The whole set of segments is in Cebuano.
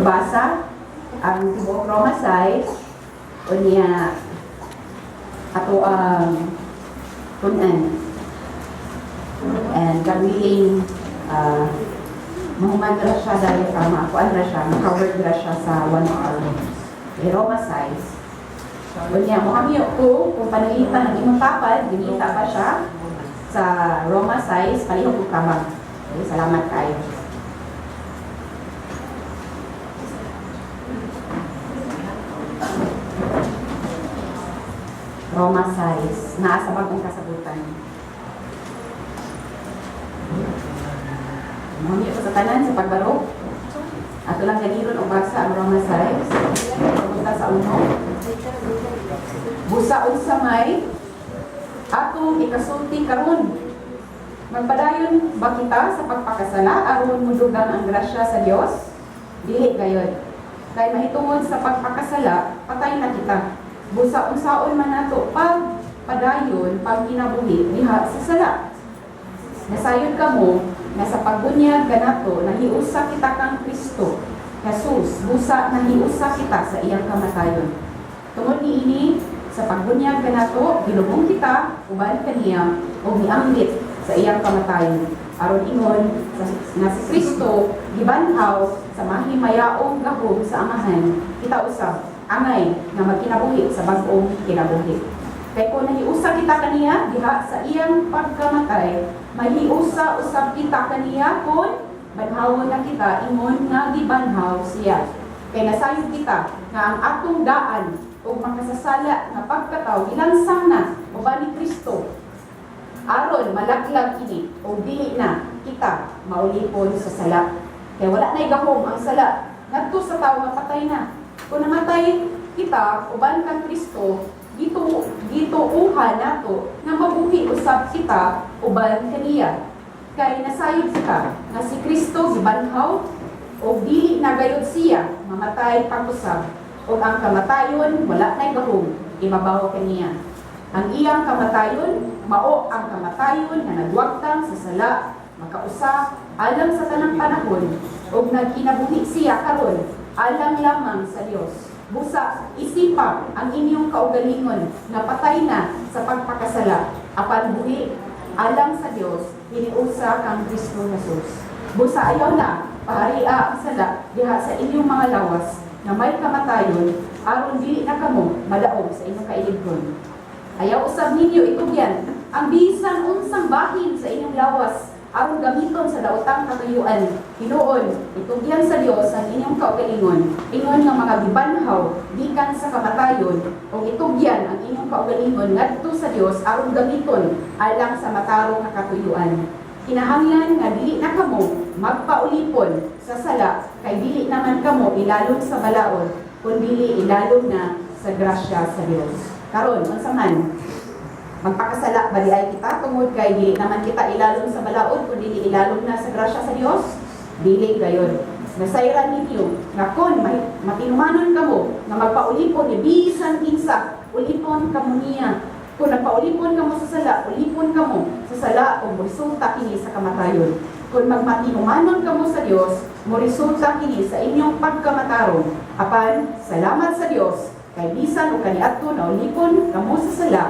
Basa ang tibuok Roma 6 unya ato ang tun-an. And God willing, mahuman ra siya dahil makuan ra siya, ma-covered ra siya sa 1 hour. Okay, Roma 6. Unya, mohangyo ko kung pananglitan ang imong tapad, gingita ba siya sa Roma 6, palihog og tabang. Okay, salamat kaayo. Roma 6, naa sa Bagong Kasabutan. Mohangyo ko sa tanan sa pagbaro. Ato lang ganiron og basa ang Roma 6. Punta sa uno. Busa unsa may atong ikasulti karon? Magpadayon ba kita sa pagpakasala aron mudugang ang grasya sa Dios? Dili gayod. Kay mahitungod sa pagpakasala, patay na kita. Busa unsaon man nato pag padayon pagkinabuhi diha sa sala. Nasayod kamo nga sa pagbunyag kanato nahiusa kita kang Kristo Jesus, busa nahiusa kita sa iyang kamatayon. Tungod niini, sa pagbunyag kanato gilubong kita uban kaniya ug miambit sa iyang kamatayon, aron ingon nga si Kristo gibanhaw sa mahimayaong gahom sa Amahan, kita usab angay nga magkinabuhi sa bag-ong kinabuhi. Kay kung nahiusa kita kaniya diha sa iyang pagkamatay, mahiusa usab kita kaniya kung banhawon na kita ingon nga gibanhaw siya. Kay nasayod kita nga ang atong daan ug makasasala nga pagkatawo gilansang na uban ni Kristo, aron malaglag kini ug dili na kita maulipon sa sala. Kay wala na'y gahom ang sala ngadto sa tawo nga patay na. Kung namatay kita uban kang Kristo, gituuhan nato nga mabuhi usab kita uban kaniya. Kay nasayod kita nga si Kristo gibanhaw ug dili na gayud siya mamatay pag-usab, ug ang kamatayon wala na'y gahom ibabaw kaniya. Ang iyang kamatayon mao ang kamatayon nga nagwagtang sa sala makausa alang sa tanang panahon, ug nagkinabuhi siya karon alang lamang sa Dios. Busa isipa ang inyong kaugalingon nga patay na sa pagpakasala, apan buhi alang sa Dios hiniusa kang Kristo Jesus. Busa ayaw na paharia ang sala diha sa inyong mga lawas nga may kamatayon, aron dili na kamo madaog sa inyong kailigbon. Ayaw usab ninyo itugyan ang bisan unsang bahin sa inyong lawas aron gamiton sa daotang katuyuan. Hinuon, itugyan sa Dios ang inyong kaugalingon ingon nga mga gibanhaw gikan sa kamatayon, ug itugyan ang inyong kaugalingon ngadto sa Dios aron gamiton alang sa matarong nga katuyuan. Kinahanglan nga dili na kamo magpaulipon sa sala, kay dili naman kamo ilalom sa balaod, kun dili ilalom na sa grasya sa Dios. Karon, unsa man? Magpakasala ba diay kita tungod kay dili naman kita ilalom sa balaod kun dili ilalom na sa grasya sa Dios? Dili gayon. Nasayran ninyo nga kon matinumanon kamo nga magpaulipon ni bisan kinsa, ulipon kamo niya. Kung nagpaulipon kamo sa sala, ulipon kamo sa sala ug moresulta kini sa kamatayon. Kung magmatinumanon kamo sa Dios, moresulta kini sa inyong pagkamatarong. Apan salamat sa Dios kay bisan og kaniadto na ulipon kamo sa sala,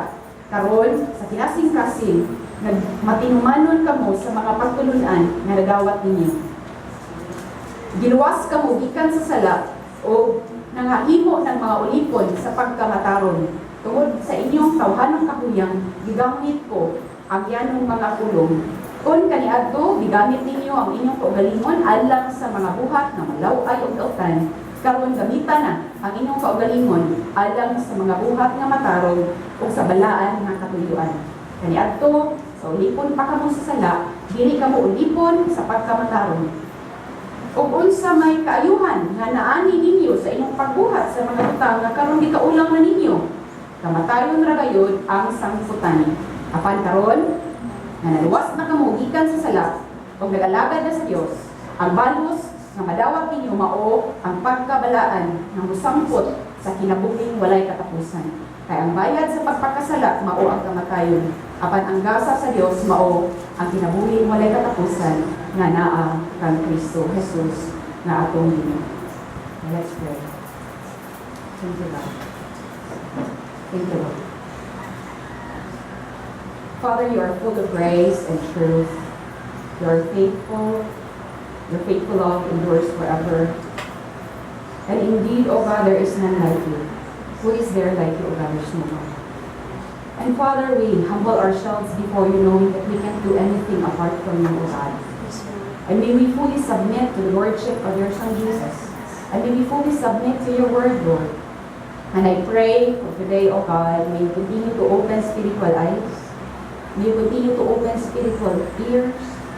karon sa kinasing-kasing nagmatinumanon kamo sa mga pagtulunan nga nagawat ninyo. Giluwas kamo gikan sa sala o nangahimo ng mga ulipon sa pagkamataron. Tungod sa inyong tawhanong kahuyang, gigamit ko ang yanong mga pulong. Kung kaniadto gigamit ninyo ang inyong kaugalingon alang sa mga buhat nga malaw-ay og dautan, karon gamita na ang inyong kaugalingon alang sa mga buhat nga matarong ug sa balaan nga katuyuan. Kaniadto sa ulipon pa kamo sa sala, dili kamo ulipon sa pagkamatarong. Ug unsa may kaayuhan nga naani ninyo sa inyong pagbuhat sa mga butang nga karon gikaulang na ninyo? Kamatayon ra gayud ang sangputan. Apan karon nga naluwas na kamo gikan sa sala ug nagalagad na sa Dios, ang balos nga madawat ninyo mao ang pagkabalaan nga mosangpot sa kinabuhing walay katapusan. Kay ang bayad sa pagpakasala mao ang kamatayon, apan ang gasa sa Dios mao ang kinabuhing walay katapusan nga naa kang Kristo Jesus nga atong Ginoo. Let's pray. Thank you, God. Thank you, Lord. Father, you are full of grace and truth. You are faithful. Your faithful love endures forever. And indeed, O God, there is none like you. Who is there like you, O God? There's no one. And Father, we humble ourselves before you, knowing that we can't do anything apart from you, O God. And may we fully submit to the Lordship of your Son, Jesus. And may we fully submit to your word, Lord. And I pray for today, O God, may you continue to open spiritual eyes. May you continue to open spiritual ears.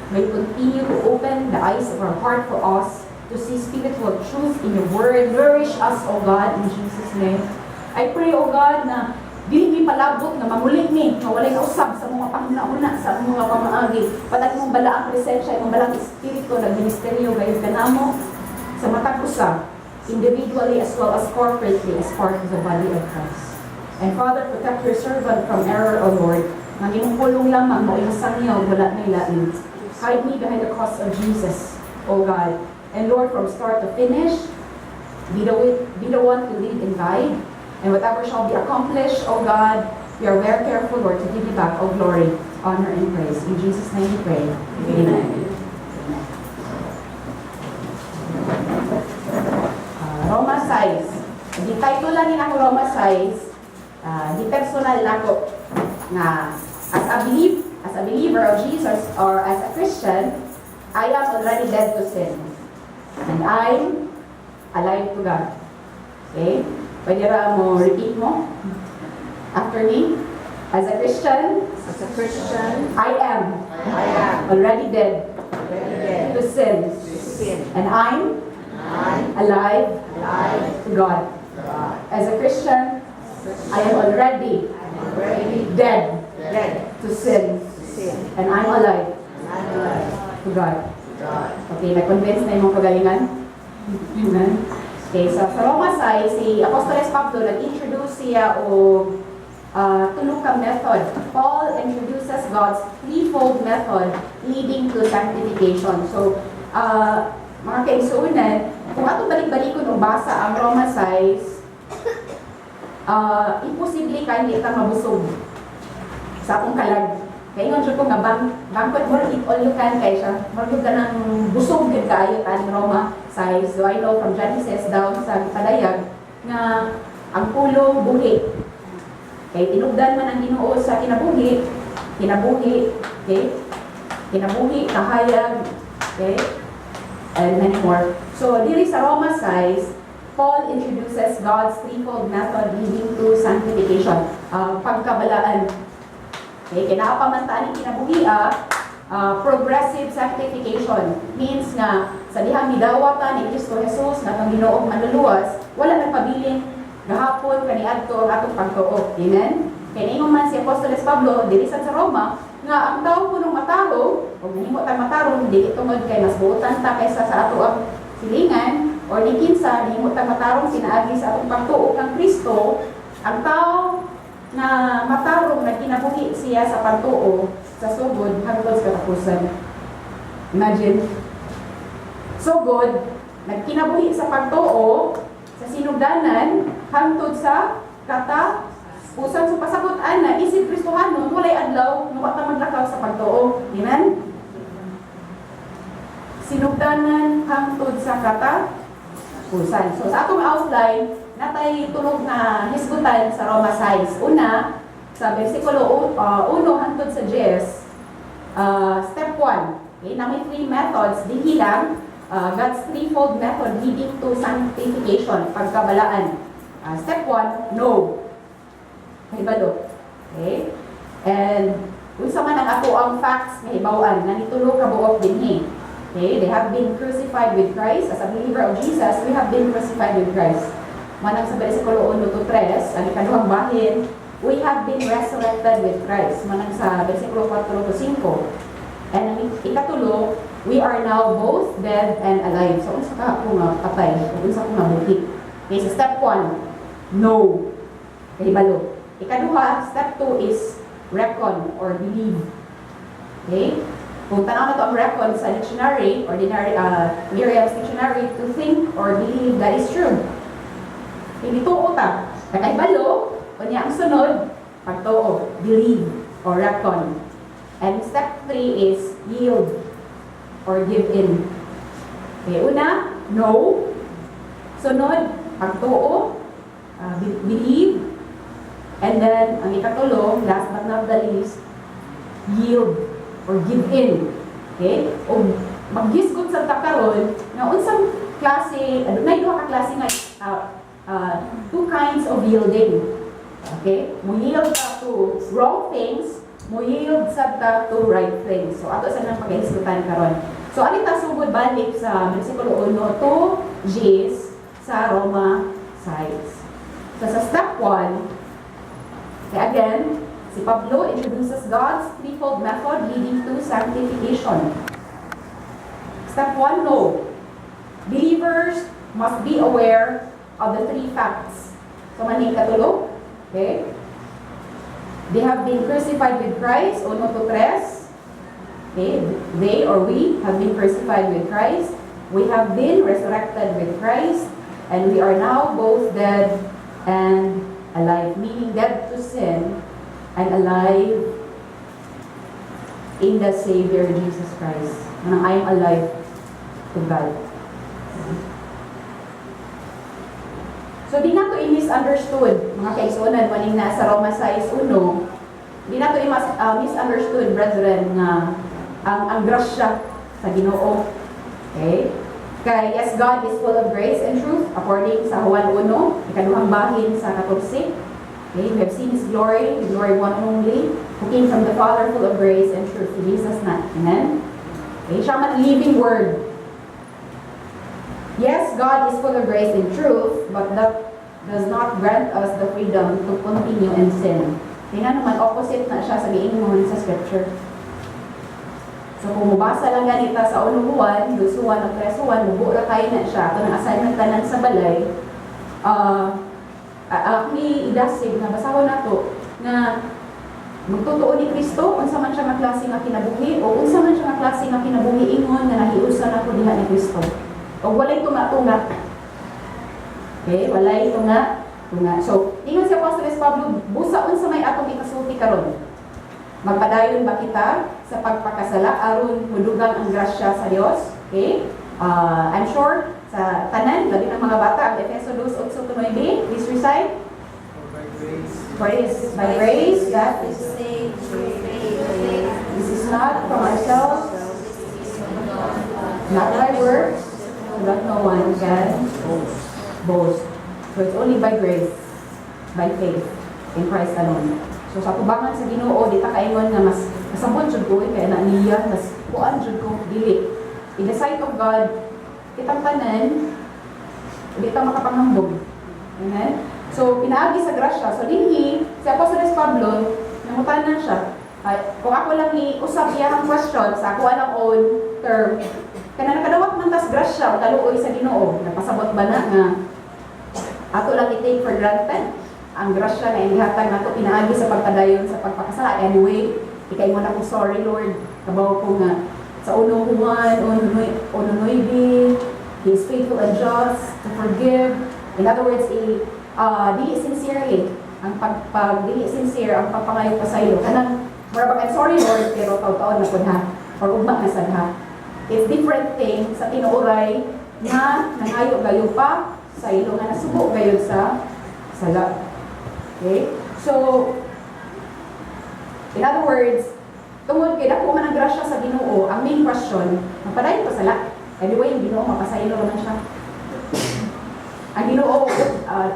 May you continue to open the eyes of our heart for us to see spiritual truth in your word. Nourish us, O God, in Jesus' name. I pray, O God, na dili mi palabot nga mamuli mi, nga walay kausab sa mga panghuna-huna, sa mga pamaagi. Patag imong balaang presensya, imong balaang espiritu, nagministeryo gayud kanamo sa matag usa, individually as well as corporately as part of the body of Christ. And Father, protect your servant from error, O Lord. Nga imong pulong lamang mao masangyaw, wala na lain. Hide me behind the cross of Jesus, O God. And Lord, from start to finish, be the one to lead and guide. And whatever shall be accomplished, O God, we are very careful, Lord, to give you back all glory, honor, and praise. In Jesus' name we pray. Amen. Amen. Roma 6. Di title lang ni ako Roma 6. Di personal nako nga as a believer of Jesus or as a Christian, I am already dead to sin. And I'm alive to God. Okay? Pwede ra mo repeat mo after me? As a Christian, As a Christian, I am I am already dead already dead to sin. to sin. And I'm I'm alive alive to God. to God. As a Christian, I am already I'm already dead dead to sin. to sin. And I'm alive And I'm alive to God. to God. Okay, na-convince na imong kagalingan? Amen. Okay, so sa Roma 6, si Apostoles Pablo nag-introduce siya og tulo ka method. Paul introduces God's threefold method leading to sanctification. So, mga kaigsuonan, kung ato balik-balikon og basa ang Roma 6, imposible kay hindi ta mabusog sa akong kalag. Kay ingon jud ko nga banquet mo, eat all you can kay siya. Murag ka ng busog gid kaayo tan Roma 6. So I know from Genesis down sa padayag nga ang pulong buhi. Kay tinugdan man ang Ginoo sa kinabuhi, kinabuhi, okay? Kinabuhi, kahayag, okay? And many more. So diri sa Roma 6, Paul introduces God's threefold method leading to sanctification. Pagkabalaan. Okay, kinapamantaan ni kinabuhi progressive sanctification means nga sa dihang midawatan ni Kristo Jesus nga atong Ginoo ug Manluluwas, wala nagpabilin gahapon kaniadto ang atong pagtuo. Amen. Kay niingon man si Apostoles Pablo diri sa Roma nga ang tao kunong matarong o nahimo tang matarong dili tungod kay mas buotan ta kaysa sa ato ang silingan or ni kinsa, nahimo tang matarong pinaagi sa atong pagtuo kang Kristo. Ang tao na matarong, nagkinabuhi siya sa pagtuo sa sugod hangtod sa katapusan. Imagine. Sugod, nagkinabuhi sa pagtuo sa sinugdanan hangtod sa katapusan. So pasabot ana, isip Kristohanon, walay adlaw nga wa ta maglakaw sa pagtuo. Amen? Sinugdanan hangtod sa katapusan. So sa atong outline, natay tulog na hisgutan sa Roma 6. Una, sa versikulo 1 hangtod sa 10, step 1. Okay, na may three methods dinhi lang, God's threefold method leading to sanctification, pagkabalaan. Step 1, know. Kahibalo. Okay? And unsa man ang ato ang facts nga hibaw-an nga nitulo ka buok dinhi. Okay? They have been crucified with Christ. As a believer of Jesus, we have been crucified with Christ. Manang sa versikulo 1 to 3, ang ikaduhang bahin, we have been resurrected with Christ. Manang sa versikulo 4 to 5. And ang ikatulo, we are now both dead and alive. So, unsa ka ako nga patay, ug unsa ko nga buhi. Okay, so step 1, know. Kahibalo. Ikaduha, step 2 is reckon or believe. Okay? Kung tanaw nato ang reckon sa dictionary, ordinary, Merriam's Dictionary, to think or believe that is true. Hindi tuo ta. Nakaibalo, unya ang sunod, pagtuo, believe or reckon. And step 3 is yield or give in. Okay, una, know. Sunod, pagtuo, believe. And then, ang ikatulo, last but not the least, yield or give in. Okay? O maghisgot sa ta karon nga unsang klase, adunay duha ka klase nga two kinds of yielding. Okay? Mo yield ka to wrong things, mo yield sad ta to right things. So ato sa nang paghisgutan karon. So ali ta sugod balik sa versikulo 1 to 10 sa Roma 6. So sa step 1, okay, again, si Pablo introduces God's threefold method leading to sanctification. Step 1, know. Believers must be aware of the three facts. So, maning katulo. Okay? They have been crucified with Christ, uno to tres. Okay? They or we have been crucified with Christ. We have been resurrected with Christ. And we are now both dead and alive. Meaning dead to sin and alive in the Savior Jesus Christ. And I am alive to God. So, di nato i-misunderstood, mga kaigsuonan, maning nasa Roma 6.1, di nato i-misunderstood, brethren, nga ang grasya sa Ginoo. Okay? Kay yes, God is full of grace and truth, according sa Juan 1, ikaduhang bahin sa 14. Okay, we have seen His glory, the glory one and only, who came from the Father, full of grace and truth. Si Jesus na. Amen? Okay, siya man ang living word. Yes, God is full of grace and truth, but that does not grant us the freedom to continue in sin. Tingnan naman, opposite na siya sa giingon sa scripture. So kung mubasa lang ganita sa 1 Juan, 2 Juan, o 3 Juan, mubuo ra kayo na siya. Ito ng assignment tanan sa balay. Ni idasig na basahon nato nga magtotoo ni Kristo unsa man siya nga klase nga kinabuhi o unsa man siya nga klase nga kinabuhi ingon nga nahiusan ako diha ni Kristo. O walay tunga-tunga. Okay, walay tunga-tunga. So, ingon si Apostoles Pablo, busa unsa may atong ikasulti karon. Magpadayon ba kita sa pagpakasala aron mudugang ang grasya sa Dios? Okay? I'm sure sa tanan, labi ng mga bata, ang Efeso 2, 8 to 9, please recite. For by grace, For it is by grace that is saved through faith. This is not from ourselves, not by works, so that no one can boast. Boast. So it's only by grace, by faith, in Christ alone. So sa tubangan sa Ginoo, di ta kaingon nga mas kasabot jud ko eh, kaya na niya, mas kuan jud ko, dili. In the sight of God, kitang tanan, di ta makapanghambog. Amen? So, pinaagi sa grasya. So, dinhi, si Apostoles Pablo, nangutana siya. Ay, kung ako lang ni usab iyahang question sa ako lang own term, kana nakadawat man tas grasya o kaluoy sa Ginoo, napasabot ba na nga ato lang i-take for granted ang grasya na inihatag nato pinaagi sa pagpadayon sa pagpakasala? Anyway, ikaingon ako, "Sorry Lord, kabaw ko nga sa 1 Juan, 1:9, He is faithful and just to forgive." In other words, i dili sincerely ang pag dili sincere ang pagpangayo pasaylo. Kanang mura bag, "I'm sorry Lord, pero taw-taon na pud ha or ugma na sad ha." It's different thing sa tinuoray nga nangayo gayo pa sa ilo nga nasubo gayud sa sala. Okay? So, in other words, tungod kay dako man ang grasya sa Ginoo, ang main question, mapadayon pa sala. Anyway, yung Ginoo mapasaylo naman siya. Ang Ginoo,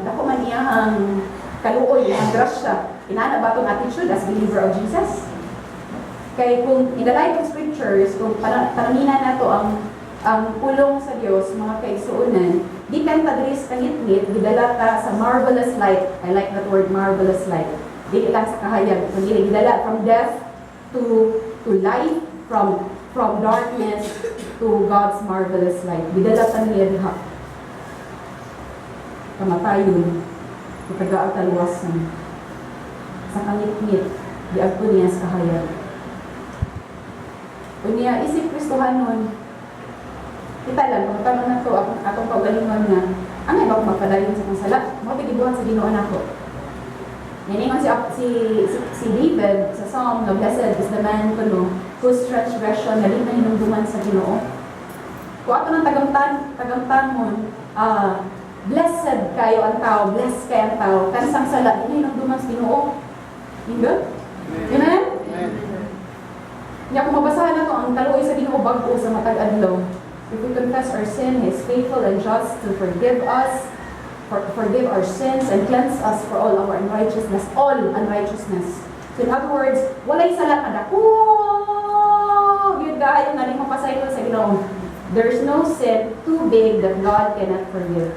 dako man niya ang kaluoy, ang grasya. Inana ba tong attitude as believer of Jesus? Kay kung in the light of scriptures, kung panamina nato ang pulong sa Dios, mga kaigsuonan, gikan ta diri sa kangitngit, gidala ta sa marvelous light. I like that word, marvelous light. Dili lang sa kahayag, kundi gidala from death to life, from darkness to God's marvelous light. Gidala ta niya diha. Kamatayon, itaga ang kaluwasan. Sa kangitngit, giadto niya sa kahayag. Unya isip Kristohanon, kita lang, kung tanong na to, akong kaugalingon nga, angay ba akong magpadayon sa akong sala? Mao gibuhat sa Ginoo nako. Niningon si David sa Psalm nga blessed is the man kuno whose transgression na di nahinumduman sa Ginoo. Kung ato nang tagamtanmon, blessed kayo ang tao, blessed kayo ang tao, kansang sala, di nahinumduman sa Ginoo. Hindi? Amen? Amen. Nya kung mabasahan nato ang kaluoy sa Ginoo bag-o sa matag adlaw. If we confess our sin, He is faithful and just to forgive us, forgive our sins and cleanse us for all our unrighteousness, all unrighteousness. So in other words, walay sala nga dako gyud kaayo nga di mapasaylo sa Ginoo. There's no sin too big that God cannot forgive.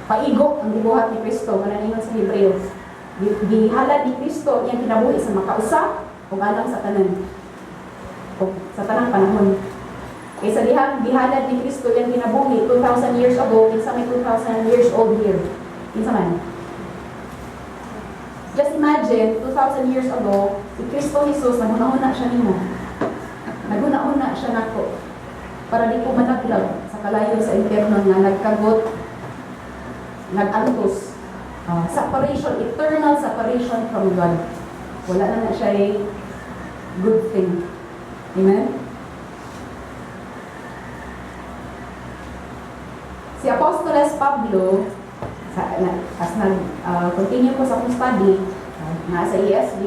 Paigo ang gibuhat ni Kristo, nga naningon sa Hebreo. Gihalad ni Kristo iyang kinabuhi sa makausa ug alang sa tanan. O sa tanang panahon. Kaysa dihang gihalad ni Kristo iyang kinabuhi 2,000 years ago, kinsa may 2,000 years old here? Kinsa man? Just imagine, 2,000 years ago, si Kristo Jesus, naghuna-huna siya nimo. Naghuna-huna siya nako para di ko malaglag sa kalayo sa impyerno nga nagkagot, nag-antos, separation, eternal separation from God. Wala na na siya eh, good thing. Amen? Si Apostoles Pablo, as nag continue ko sa akong study, nga sa ESV,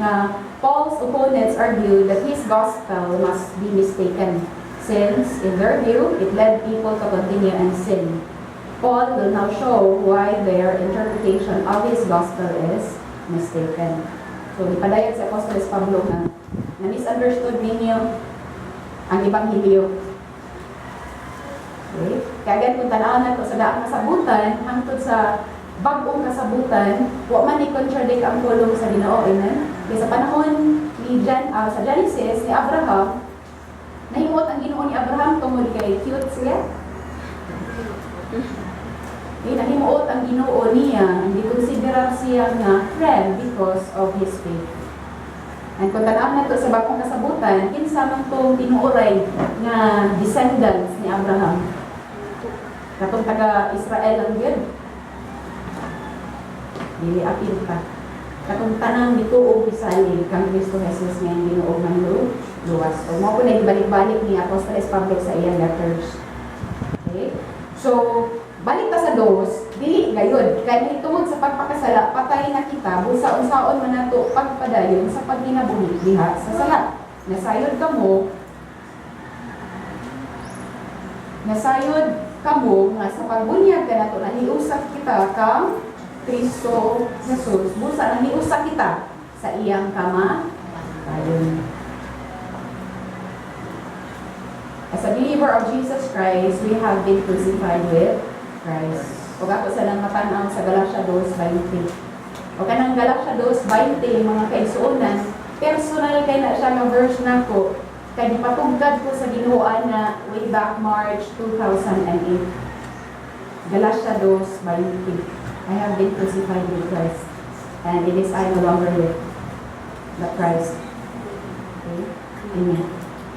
nga Paul's opponents argued that his gospel must be mistaken, since, in their view, it led people to continue and sin. Paul will now show why their interpretation of his gospel is mistaken. So, ipadayag si Apostoles Pablo nga na misunderstood ninyo ang Ebanghelyo. Okay? Kaya again, kung tanawan nato sa daang kasabutan, hangtod sa bag-ong kasabutan, wa man ni contradict ang pulong sa Ginoo. Amen? Kaya sa panahon ni Jan, sa Genesis, ni Abraham, nahimuot ang Ginoo ni Abraham tungod kay cute siya. Okay, nahimuot ang Ginoo niya, hindi consider siya nga friend because of his faith. And kung tanaw nato sa bagong kasabutan, kinsa man tong tinuoray nga descendants ni Abraham? Katong taga Israel lang yun. Dili apil ka. Katong tanang mituo misalig kang Kristo Jesus nga ang Ginoo manluluwas. O mao po na ibalik-balik ni Apostoles Pablo sa iyang letters. Okay? So, balik ta sa dos, dili gayud. Kay mahitungod sa pagpakasala, patay na kita, busa unsaon man nato pagpadayon sa pagkinabuhi diha sa sala. Nasayod kamo nga sa pagbunyag kanato nahiusa kita kang Kristo Jesus. Busa nahiusa kita sa iyang kamatayon. As a believer of Jesus Christ, we have been crucified with Christ. Ug ako sa lang matan-aw sa Galatia 2:20. O kanang Galatia 2:20, mga kaigsuonan, personal kay na siya nga verse nako kay gipatugkad ko sa Ginoo na way back March 2008. Galatia 2:20. I have been crucified with Christ, and it is I no longer live, but Christ. Okay? Amen.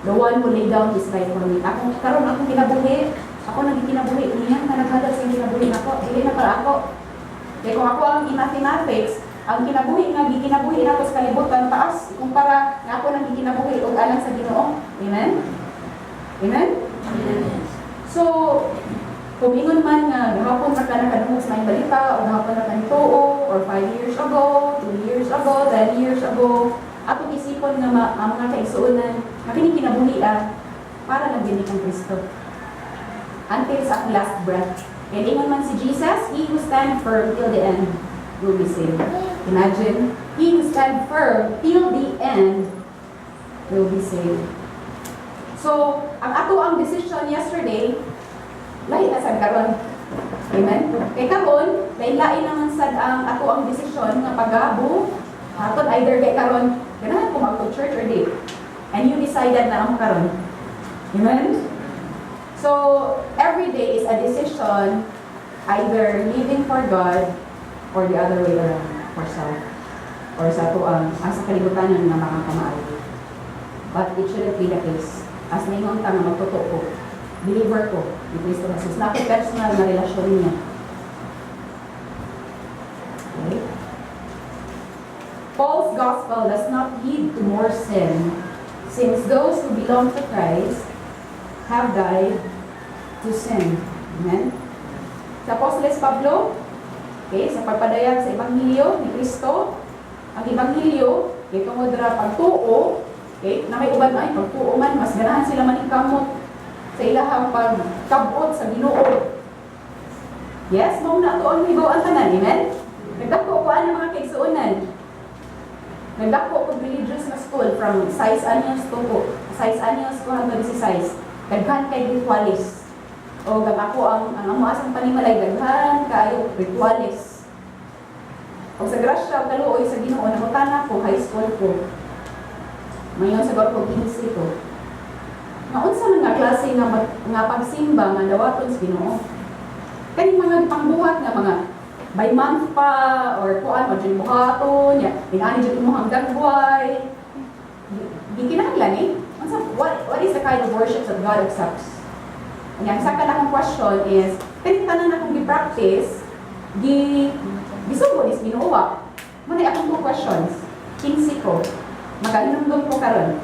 The one who laid down his life for me. Akong karon akong kinabuhi, ako naging kinabuhi niya, nga naghalad sa kinabuhi nako, dili na para ako. Kaya kung ako ang i-mathematics, ang kinabuhi nga gikinabuhi nako sa kalibutan taas ikumpara nga ako nang gikinabuhi og alang sa Ginoo. Amen. Amen. So, kung ingon man nga gahapon ra ka nakadungog sa maayong balita o gahapon ra ka nituo or 5 years ago, 2 years ago, 10 years ago, atong isipon nga ang mga kaigsuonan nga kini kinabuhi para lang gyud kang Kristo. Until sa akong last breath. And ingon man si Jesus, "He who stand firm till the end will be saved." Imagine, he who stand firm till the end will be saved. So, ang ato ang decision yesterday, lahi na sad karon. Amen? Kay karon, lain-lain naman sad ang ato ang desisyon nga pagabuhaton, either kay karon ganahan ko mag church or di. And you decided na ang karon. Amen? So, every day is a decision, either living for God or the other way around, for self. Or sa ato ang sa kalibutan nga mga kamaayo. But it shouldn't be the case. As ningon ta nga magtotoo ko, believer ko ni Kristo Jesus. Na personal na relasyon niya. Okay? Paul's gospel does not lead to more sin, since those who belong to Christ have died to sin. Amen? Sa Apostoles Pablo, okay, sa pagpadayag sa Ebanghelyo ni Kristo, ang Ebanghelyo, kay tungod ra pagtuo, okay, na may uban ay pagtuo man, mas ganahan sila maningkamot sa ilahang pagkabot sa Ginoo. Yes, mao na ato ang hibaw ang tanan, amen? Nagdako ko ani, mga kaigsuonan. Nagdako ko religious na school from 6 años to ko. 6 años ko hanggang 16. Daghan kay ritualis. O gag ako ang amo asang panimalay, daghan kaayo ritualis. O sa grasya ug kaluoy sa Ginoo, nangutana ko high school ko. Mayon sa ko 15 ko. Nga unsa man nga klase nga pagsimba nga dawaton sa Ginoo? Kaning mga pangbuhat nga mga by month pa or kuan mo jud buhaton ya inani jud imong hanggang buhay, di kinahanglan eh. Unsa, what is the kind of worship that God accepts? Ang sa akong question is, kaning tanan akong gi-practice, gi gisugo ni Ginoo? Mo na akong two questions. 15 ko. Magahinumdum ko karon.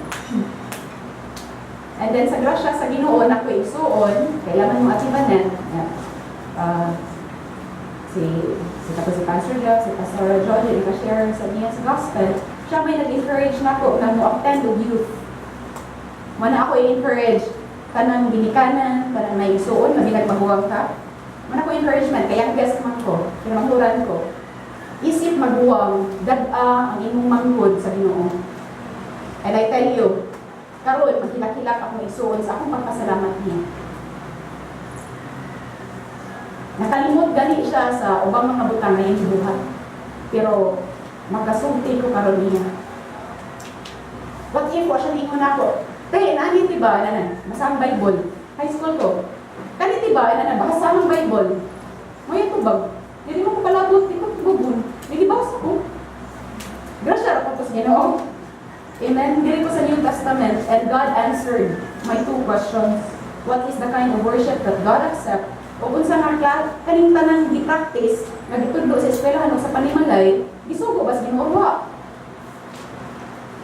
And then sa grasya sa Ginoo na ko igsuon, kailangan mo atibanan. Yeah. Si si tapos si Pastor Jeff, si Pastor John, yung share sa niya sa gospel, siya may nag-encourage na ko na mo attend og youth. Mana ako i-encourage kanang ginikanan, kanang may isuon, labi nagmaguwang ka. Mana ko encouragement, kaya guest man ko, kinamanghuran ko. Isip maguwang, dad-a ang imong manghod sa Ginoo. And I tell you, karon maghilak-hilak akong igsuon sa akong pagpasalamat niya. Nakalimot gani siya sa ubang mga butang na iyang gibuhat. Pero makasulti ko karon niya. What if wa siya niingon ako? Kaya nani di ba nanan, basa ang Bible. High school ko. Kani di ba nanan, basa ang Bible. May tubag. Dili mo ko palabot, di ko tubabon. Dili basa ko. Grasya ra ko sa Ginoo. Amen. Dili ko sa New Testament and God answered my two questions. What is the kind of worship that God accept? O unsa nga kaning tanang gi-practice nga gitudlo sa eskwelahan o sa panimalay, gisugo ba sa Ginoo wa?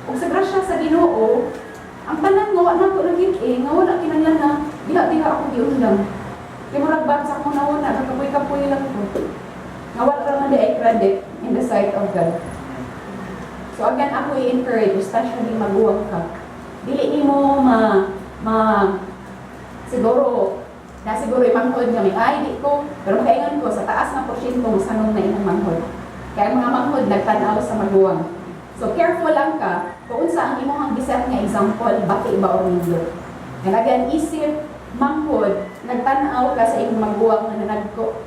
Ug sa grasya sa Ginoo, ang tanan nga wa nako nagit eh, nga wala kinahanglan na diha-diha ako giundang. Kay murag bag sa akong nauna, kakapoy-kapoy lang ko. Nga wala ra man di ay credit in the sight of God. So again, ako i-encourage, especially maguwang ka. Dili nimo ma ma siguro na siguro imanghod nga may ay di ko, pero makaingon ko sa taas nga porsyento mas na imong manghod. Kaya ang mga manghod nagtan-aw sa maguwang. So careful lang ka kung unsa ang imong giset nga example, bati ba or nindot. And again, isip manghod, nagtan-aw ka sa imong maguwang nga nanagko.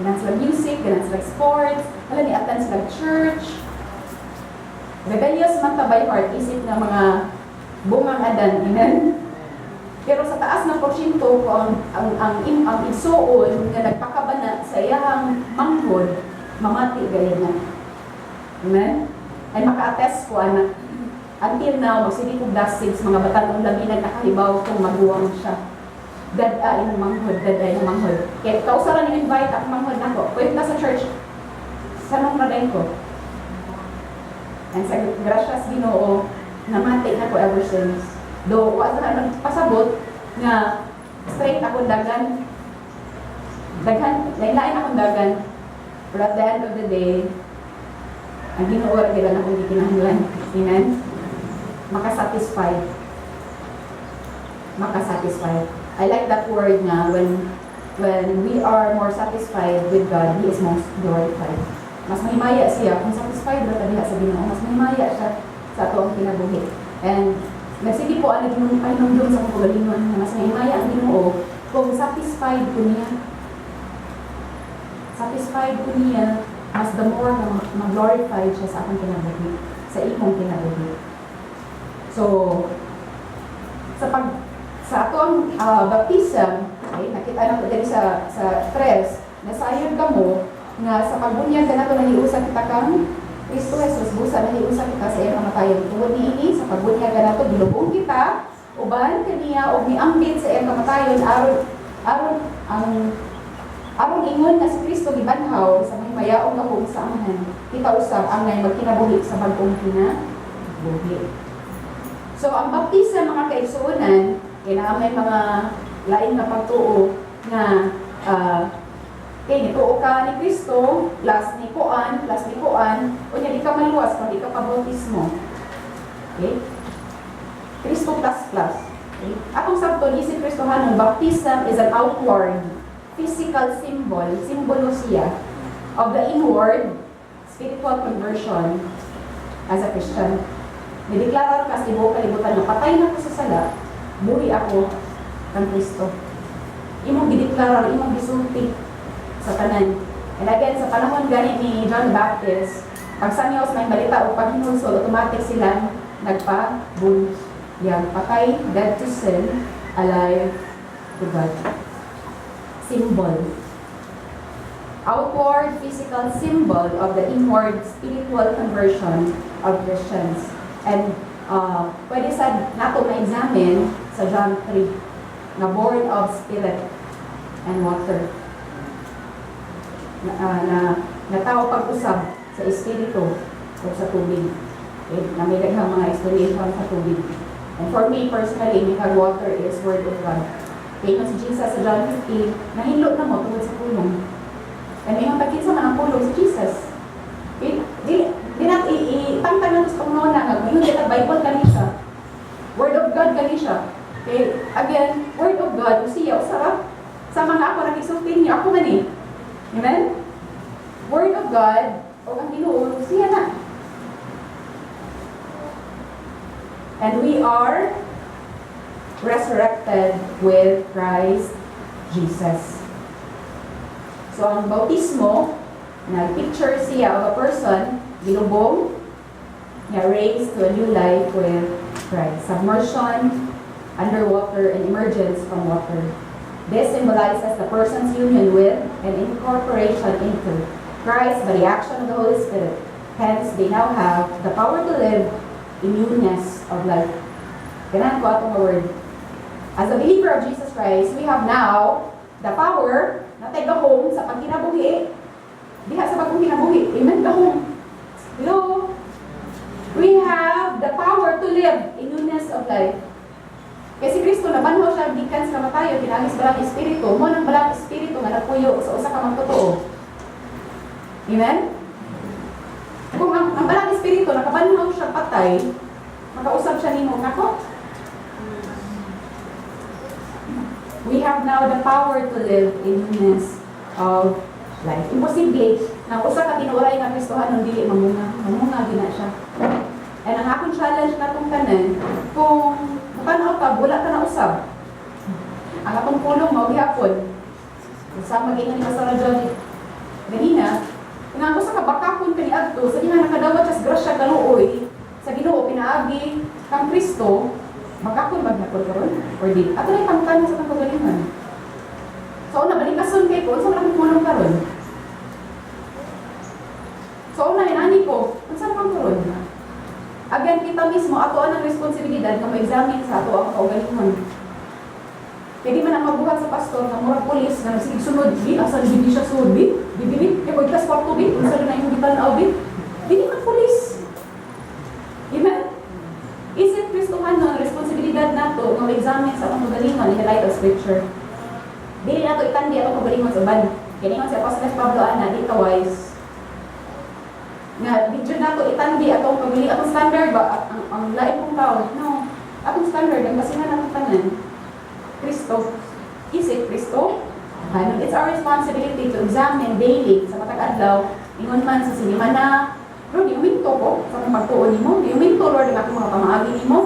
Ganahan sila music, ganahan sila sports, wala ni attend sila church. Rebellious man ta by heart, isip nga mga bungang Adan, amen? Pero sa taas ng porsyento ko ang igsuon nga nagpakabana sa iyahang manghod, mamati gayud na. Amen? And maka-attest ko ana. Until now, magsige kong dasig sa mga batan-ong labi nagkakahibaw kung maguwang siya. Dad-a imong manghod, dad-a imong manghod. Kaya kausaran ni invite ako manghod nako. Pwede ka sa church. Sanong ra ko. And sa grasyas Ginoo, namati na ko ever since. Do, wa sa nagpasabot nga straight akong dagan. Daghan, lain-lain akong dagan. But at the end of the day, ang Ginoo ra gyud ang akong gikinahanglan. Amen. Makasatisfy. Makasatisfy. I like that word nga when we are more satisfied with God, He is most glorified. Mas mahimaya siya kung satisfied ra ta diha sa Ginoo, mas mahimaya siya sa ato ang kinabuhi. And nagsige po ang naging pahinumdum sa akong kaugalingon nga mas mahimaya ang Ginoo kung satisfied ko niya. Satisfied ko niya, mas the more na mag-glorified siya sa akong kinabuhi, sa imong kinabuhi. So, sa ato ang baptism, okay, nakita na ko diri sa tres, nasayod kamo nga sa pagbunyag kanato nahiusa kita kang Kristo Jesus, busa nahiusa kita sa iyang kamatayon. Tungod niini, sa pagbunyag nato, gilubong kita uban kaniya og miambit sa iyang kamatayon aron ang aron ingon nga si Kristo gibanhaw sa mahimayaong gahom sa Amahan. Kita usab ang nay magkinabuhi sa bag-ong kinabuhi. So ang baptism, mga kaigsuonan, kay naa may mga lain nga pagtuo nga kay nituo ka ni Kristo, plus ni kuan, plus ni kuan, unya di ka maluwas kung di ka pabautismo. Okay? Kristo plus plus. Okay? Atong sabton, isip Kristohanon, baptism is an outward physical symbol, simbolo siya of the inward spiritual conversion as a Christian. Nideklarar ka sa tibuok kalibutan nga patay na ko sa sala, buhi ako kang Kristo. Imong gideklarar, imong gisulti sa tanan. And again, sa panahon gani ni John the Baptist, pag sangyaw sa may balita o paghinulsol, automatic silang nagpa-bunyag. Patay, dead to sin, alive to God. Symbol. Outward physical symbol of the inward spiritual conversion of Christians. And pwede sa nato ma-examine sa John 3, na born of spirit and water. Na tao pag-usab sa espiritu o sa tubig. Okay? Na may daghang mga explanation sa tubig. And for me personally, mikag water is word of God. Kaya si Jesus sa John 15, nahinlo na mo tungod sa pulong. And ingon ta, kinsa man ang pulong? Si Jesus. Okay? Di na itangtang na sa Panginoon nga ingon kita Bible kani siya. Word of God kani siya. Okay? Again, Word of God, siya usa sa mga ako nakisulti niyo, ako man eh. Amen? Word of God, o ang Ginoo, siya na. And we are resurrected with Christ Jesus. So ang bautismo, nag-picture siya of a person, gilubong, nga raised to a new life with Christ. Submersion, underwater, and emergence from water. This symbolizes the person's union with and incorporation into Christ by the action of the Holy Spirit. Hence, they now have the power to live in newness of life. Ganahan ko atong word. As a believer of Jesus Christ, we have now the power na tay gahom sa pagkinabuhi. Diha sa bagong kinabuhi. Amen, gahom. Hello? We have the power to live in newness of life. Kay si Kristo nabanhaw siya gikan sa kamatayon pinaagi sa Balaang Espiritu. Mao nang Balaang Espiritu nga nagpuyo sa usa ka magtotoo. Amen? Kung ang Balaang Espiritu nakabanhaw siya patay, makausap siya nimo nako. We have now the power to live in newness of life. Imposible na usa ka tinuoray nga Kristohanon dili mamunga. Mamunga gina siya. And ang akong challenge natong tanan, kung tan-aw ka, wala ka na usab. Ang atong pulong mao gihapon. Sa mag-ingon ni Pastor John ganina, nga ang usa ka bakakon kaniadto sa diha nakadawat siya sa grasya kaluoy sa Ginoo pinaagi kang Kristo, bakakon ba gihapon karon or di? Ato na pangutana sa atong kagalingon. So una, balikason kay ko, unsa man akong pulong karon? So una, inani ko, unsa man karon? Again, kita mismo, ato ang responsibilidad nga mo-examine sa ato ang kaugalingon. Kaya di man ang magbuhat sa pastor nga murag pulis nga sige sunod, bi, asa di siya sunod, bi, bi, bi, bi, kaya kung ikas kwarto, bi, unsa na imong gitan-aw, bi, dili man pulis. Amen? Isip Kristohanon, responsibilidad nato nga mo-examine sa atong kaugalingon in the light of Scripture. Dili nato itandi atong kaugalingon sa uban. Kaya ningon si Apostles Pablo ana, di ka wise. Nga di jud nato itandi atong kaugalingon, atong standard ba ang lain kong tao. No. Atong standard ang basihan natong tanan. Kristo. Isip Kristo. Ano, it's our responsibility to examine daily sa matag adlaw, ingon man sa sinimana, Lord, iuminto ko sa akong pagtuo nimo, iuminto, Lord, ang akong mga pamaagi nimo.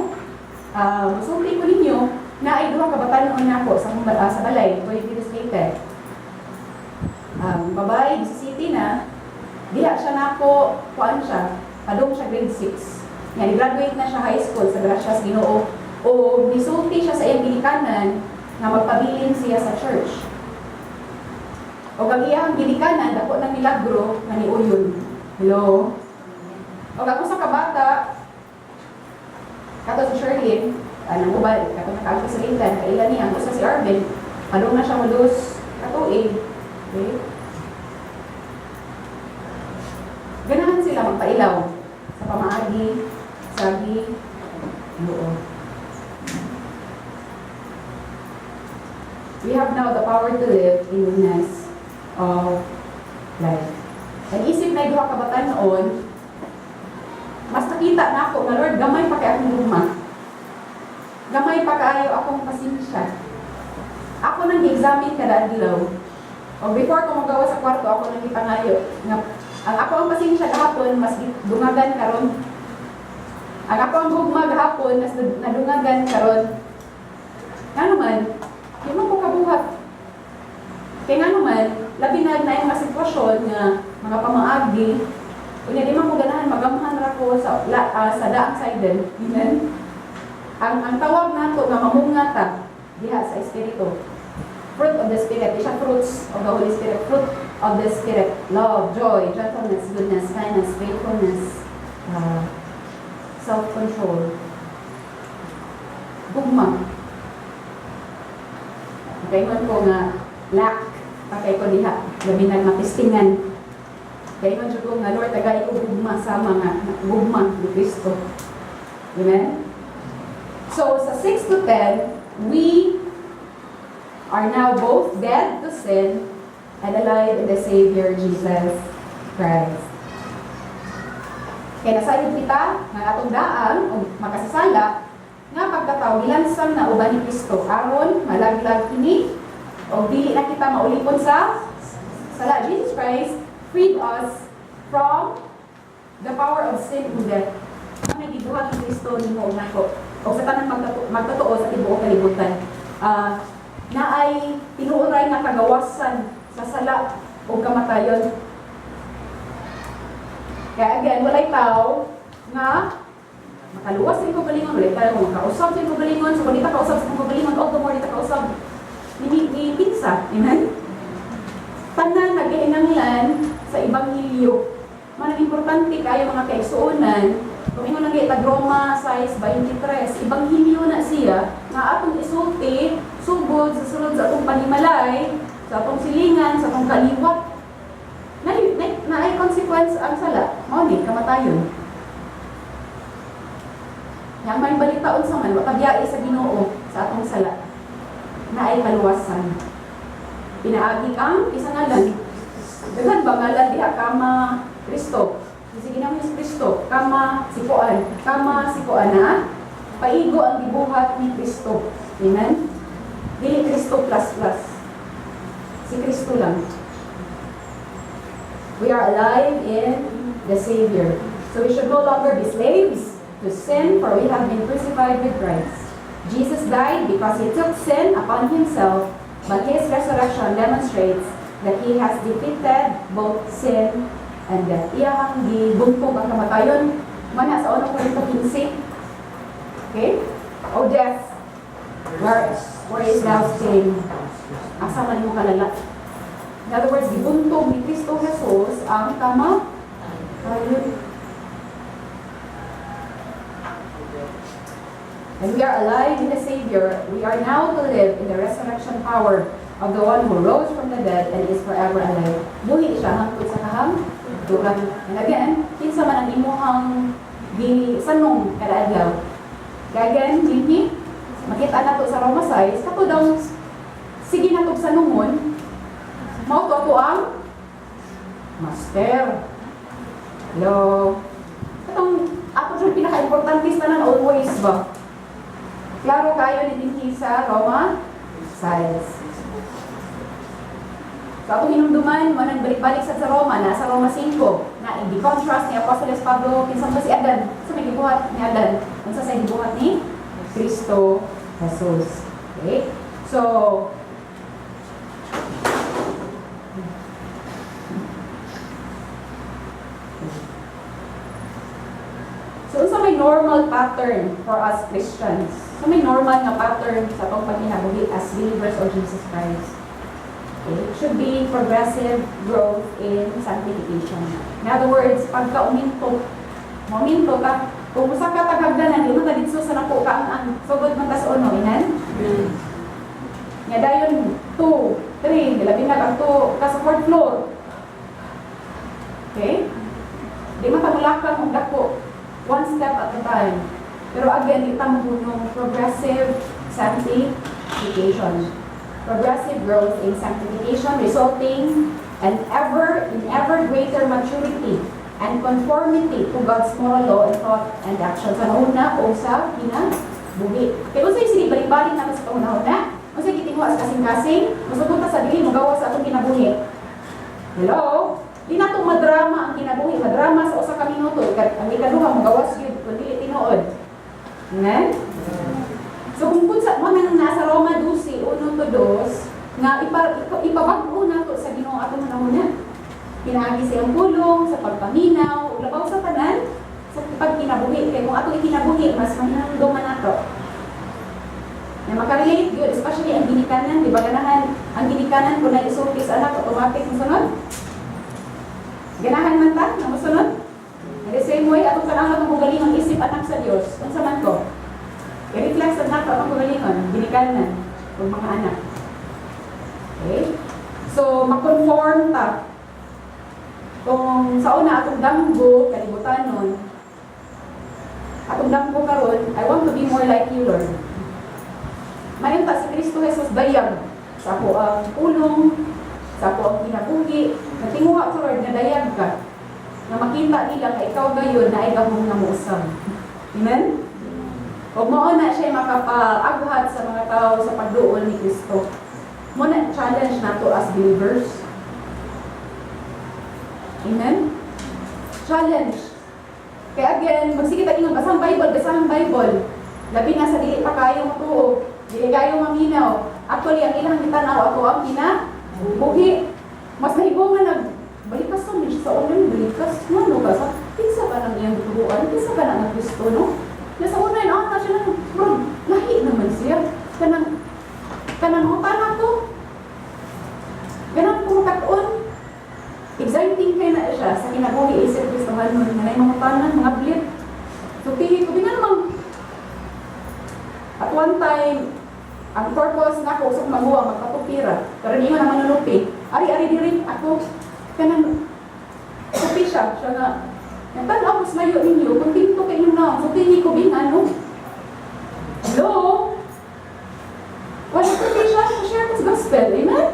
Musulti ko ninyo na ay duha ka batanon nako sa akong sa balay, 20 years. Babae, 17 na, diha siya nako, kuan siya, padung siya grade 6. Nga, ni-graduate na siya high school sa grasya sa Ginoo. O nisulti siya sa iyang ginikanan nga magpabilin siya sa church. O ang iyang ginikanan, dako ng milagro nga niuyon. Hello? O ako sa kabata, kato si Sherlyn, anong uban, kato nakaabot sa Lincoln, kaila niya, ang usa si Arvin, padung na siya mudos katuig. Okay? Ganahan sila magpailaw sa pamaagi, sa Ginoo. We have now the power to live in newness of life. Nag-isip na duha ka batan-on, mas nakita na ako nga, "Lord, gamay pa kay akong gugma. Gamay pa kaayo akong pasensya." Ako nang gi-examine kada adlaw. O before ko magawa sa kwarto, ako nang gipangayo nga ang ako ang pasensya gahapon mas dungagan karon. Ang ako ang gugma gahapon mas nadungagan karon. Ngano man, di man ko kabuhat. Kay ngano man, labi na na yung mga sitwasyon nga mga pamaagi, unya di man ko ganahan magamhan ra ko sa daang side. Amen. Ang tawag nato nga mamunga ta diha sa espiritu. Fruit of the Spirit, di siya fruits of the Holy Spirit, fruit of the Spirit: love, joy, gentleness, goodness, kindness, faithfulness, self-control, gugma. Kaingon ko nga lack pa kay ko diha, labi na matistingan. Kaingon jud ko nga, "Lord, tagay ko gugma sama nga gugma ni Kristo." Amen. So sa 6 to 10, we are now both dead to sin and alive in the Savior Jesus Christ. Kaya nasayod kita nga atong daang o makasasala nga pagkatao gilansang na uban ni Kristo aron malaglag kini o dili na kita maulipon sa sala. Jesus Christ freed us from the power of sin and death. Ang gibuhat ni Kristo nimo ug nako o sa tanang magtotoo sa tibuok kalibutan. Naay tinuoray nga kagawasan sa sala o kamatayon. Kaya again, walay tao nga makaluwas sa imong kaugalingon, walay tao nga makausab sa imong kaugalingon. So kung di ta kausab sa imong kaugalingon, all the more di ta kausab ni kinsa. Amen? Tanan nagkinahanglan sa ebanghelyo. Manang importante kayo, mga kaigsuonan, kung ingon lang tag Roma 6:23, ebanghelyo na siya nga atong isulti sugod sa sulod sa atong panimalay, sa atong silingan, sa atong kaliwat. Na consequence ang sala, mao ni kamatayon. Yang may balita unsa man, wa kabiyae sa Ginoo sa atong sala. Naay kaluwasan. Pinaagi kang isa ngalan. Daghan ba ngalan diha kama Kristo? Si Ginoong Hesus Kristo, kama si Kuan, kama si Kuan na paigo ang gibuhat ni Kristo. Amen? Dili Kristo plus plus. Si Kristo lang. We are alive in the Savior. So we should no longer be slaves to sin, for we have been crucified with Christ. Jesus died because he took sin upon himself, but his resurrection demonstrates that he has defeated both sin and death. Iyahang gibuntog ang kamatayon. Mana sa 1 Corinto 15. Okay? O death, where is thou sting? Asa man mo kalala? In other words, gibuntog ni Kristo Jesus ang kamatayon. And we are alive in the Savior. We are now to live in the resurrection power of the one who rose from the dead and is forever alive. Buhi siya hangtod sa kahangturan. And again, kinsa man ang imuhang gisanong kada adlaw. Kaya again, dinhi, makita na to sa Roma 6, kato daw, sige na to sanungon, mao to ato ang master. Hello. Katong ato siya pinaka-importante sa tanan always ba? Klaro kayo ni dinhi sa Roma 6. So atong hinumduman, mo nang balik-balik sa Roma, nasa Roma 5, na i-contrast ni Apostoles Pablo, kinsa ba si Adan? Sa may gibuhat ni Adan? Unsa sa gibuhat ni Kristo Jesus. Okay? So, unsa may normal pattern for us Christians? So may normal nga pattern sa atong pagkinabuhi as believers of Jesus Christ. Okay? Should be progressive growth in sanctification. In other words, pagka uminto, Momento ta. Kung usa ka taghagdanan, di man ta didto sa napo ka ang sugod man tas uno, inan? Nga dayon 2, 3, labi na ang 2 ka sa fourth floor. Okay? Di man ta mulakang og dako. One step at a time. Pero again, di ta mohunong, progressive sanctification. Progressive growth in sanctification resulting and ever in ever greater maturity and conformity to God's moral law in thought and action. Sa nauna o sa kinabuhi. Kaya kung sa'yo sinibalik-balik naman sa pangunahuna, kung sa'yo kitinguha sa kasing-kasing, musugot ta sa dili, magawa sa atong kinabuhi. Hello? Di na itong madrama ang kinabuhi. Madrama sa usa ka minuto. Ang ikaduha, magawas yun, kung dili tinuod. Amen? So kung sa mo nang nasa Roma 12, 1 to 2, nga ipabag-o nato sa Ginoo atong hunahuna. Pinaagi sa iyang pulong, sa pagpaminaw, ug labaw sa tanan, sa pagkinabuhi. Kay kung atong ikinabuhi, mas mahinumduman man nato. Na makarelate gyud, especially ang ginikanan, di ba ganahan, ang ginikanan kung naisulti sa anak, automatic mosunod. Ganahan man ta, nga mosunod. In the same way, atong tanawon atong kaugalingon isip anak sa Dios. Unsa man ko? I-reflect sa nato atong kaugalingon, ginikanan, ug mga anak. Okay? So, ma-conform ta. Kung sa una atong damgo, kalibutanon, atong damgo karon, I want to be more like you, Lord. Mayon ta si Kristo Jesus dayag sa ako ang pulong, sa ako ang kinabuhi, natinguha ko, Lord, nga dayag ka. Nga makita nila nga ikaw gayon na ay gahom nga mousab. Amen? O mao na siya makapaaghat sa mga tao sa pagduol ni Kristo. Mo na challenge nato as believers. Amen? Challenge. Kaya again, magsige ta ingon, basa ang Bible, basa ang Bible. Labi na sa dili pa kayo motuo, dili kayo maminaw. Actually, ang ilang gitanaw ato ang kinabuhi. Mas mahibong nga nag balikas sa siya sa unan, balikas nga no ka sa kinsa ba nang iyang gituruan, kinsa ba nang Kristo, no? Nasa una ah, na siya nang bro, lahi naman siya. Kanang kanang utana to. Ganang pumukat-on. Exciting kay na siya sa kinabuhi isip Kristohanon nga nay mga tanan, mga blit. So tihi ko nga namang at one time ang purpose nako sa maguwa magpatupira. Pero niingon ang manunupi. Ari-ari diri ako kanang tupi siya siya nga nagtan-aw ko sa layo ninyo kontento kay inyong naong. So tihi ko bing ano. Hello? Wala tupi siya, share ko sa gospel. Amen?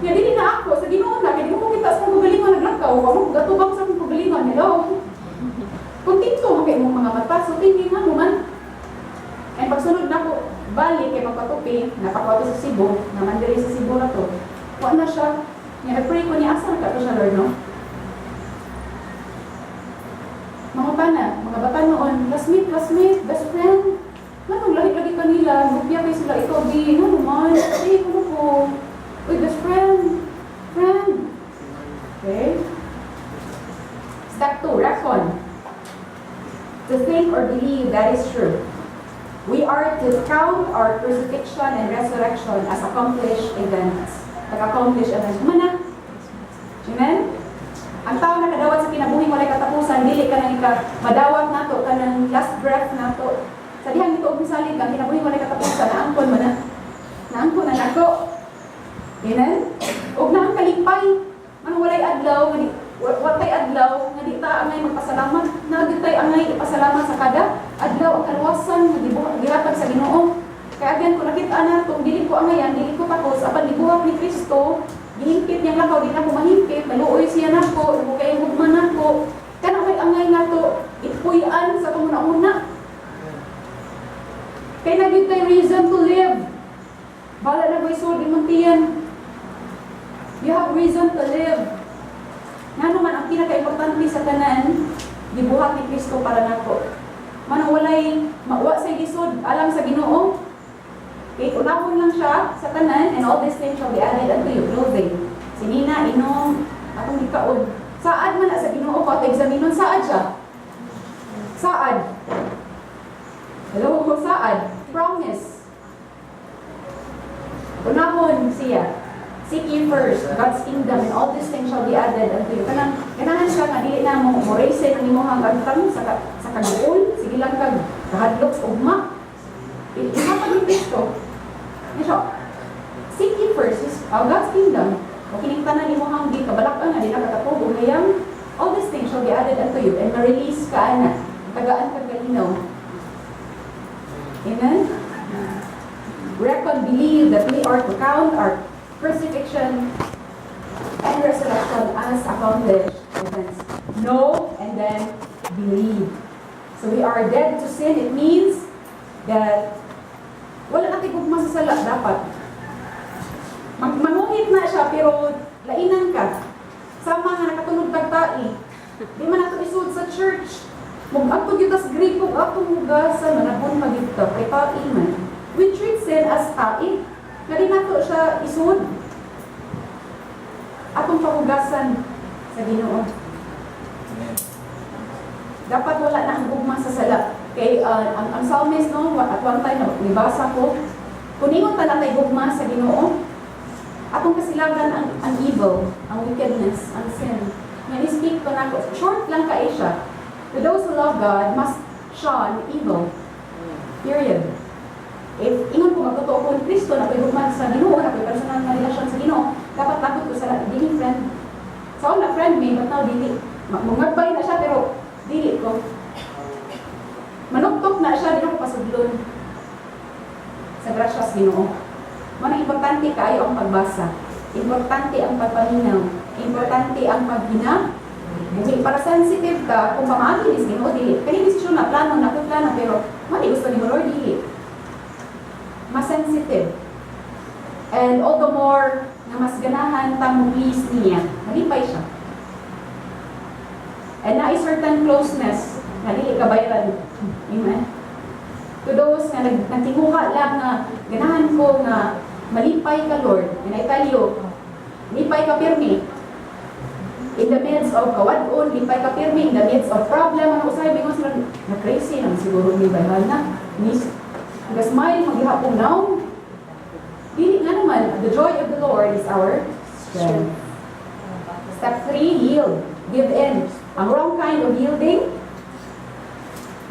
Nga dili na ako sa Ginoo na kay di mo kita sa akong kaugalingon naglakaw, wa mo gatubang sa akong kaugalingon. Hello? Kontento man kay imong mga mata, so tingin nga mo man. And pagsunod na ko, balik kay magpatupi, napakwato sa Cebu, naman diri sa Cebu na to. Wa na siya. Nga nag-pray ko niya, asa na ka to siya, Lord, no? Mga pana, mga bata noon, classmate, classmate, best friend. Nganong lahi lagi kanila, nupya kay sila, ikaw, di, nga naman, eh, ano ko? Uy, best friend, friend. Okay? Step 2, reckon. To think or believe that is true. We are to count our crucifixion and resurrection as accomplished events. Nag-accomplish events. Mana? Amen? Ang tao nakadawat sa kinabuhing walay katapusan, dili ka nang ika madawat nato kanang last breath nato. Sa dihang ito og misalig ang kinabuhing walay katapusan, naangkon man na. Naangkon na nako. Amen? Og naang kalipay. Manong walay adlaw, nga di, watay adlaw, nga di ta angay magpasalamat. Naa gyud tay angay ipasalamat sa kada adlaw ang kaluwasan nga gihatag sa Ginoo. Kaya again, kung nakita na kung dili ko angayan, dili ko takos, apan gibuhat ni Kristo, gihimpit niyang lakaw, di na ko mahimpit, maluoy siya nako, dako kay hugma nako. Kana may angay nato ipuy-an sa atong una. Kay naa gyud tay reason to live. Bala na ko'y sulod imong tiyan. You have reason to live. Nga naman, ang pinaka-importante sa tanan, gibuhat ni Kristo para nako. Manang walay mawa sa lisod, alang sa Ginoo. Okay, unahon lang siya sa tanan and all these things shall be added unto you. Clothing. Sinina, inom, atong gikaon. Saad man na sa Ginoo ko at examinon, saad siya. Saad. Hello, saad. Promise. Unahon siya. Seek ye first God's kingdom and all these things shall be added unto you. Kanang ganahan siya nga dili na mo mo raise. Listen ang imong agtang sa kaguol, sige lang kag kahadlok sa ugma. Ihatag ni Kristo. Yan siya. Seek ye first his, God's kingdom. O kining tanan nimo hang gikabalak-an nga di na katapog og hayang, all these things shall be added unto you and ma-release ka ana. Tagaan kag kalinaw. Amen? Reckon, believe that we are to count our crucifixion and resurrection as accomplished events. Know and then believe. So we are dead to sin. It means that wala na gugma sa sala dapat. Manguhit na siya pero lainan ka. Sama nga nakatunog kag tai. Di man nato isud sa church. Mug-adto gyud tas gripo atong hugasan, manabon pa gyud ta kay tai man. We treat sin as tai. Nga di nato siya isud. Atong pahugasan sa Ginoo. Dapat wala na ang gugma sa sala. Kay ang psalmist, no, at one time nibasa ko, kung ingon ta natay gugma sa Ginoo, atong kasilagan ang evil, ang wickedness, ang sin. Nga ni-speak ko nako, short lang kay siya. To those who love God must shun evil. Period. If ingon ko magtotoo ko ni Kristo, na ako'y gugma sa Ginoo, na ako'y personal na relasyon sa Ginoo, dapat takot ko sa dili friend. Sa una friend me, but now dili. Mungagbay na siya pero dili ko. Manuktok na siya, di ko pasudlon sa grasya sa Ginoo. Mao na importante kaayo ang pagbasa. Importante ang pagpaminaw. Importante ang paghina. Buhi para sensitive ka kung pamaagi ni sa Ginoo dili. Kani desisyon na plano na ko plano pero mao ni gusto ni Lord, dili. Mas sensitive. And all the more nga mas ganahan ta mo please niya, malipay siya. And na certain closeness na dili ka bayran. Amen. To those nga nagtinguha lang nga ganahan ko nga malipay ka, Lord. And I tell you, lipay ka pirmi. In the midst of kawad-on, lipay ka pirmi. In the midst of problem, ano usahay, bingon sila, na crazy naman siguro ni bayhan na. Ni, smile maghihapon now. Dili nga naman, the joy of the Lord is our strength. Step 3, yield. Give in. Ang wrong kind of yielding,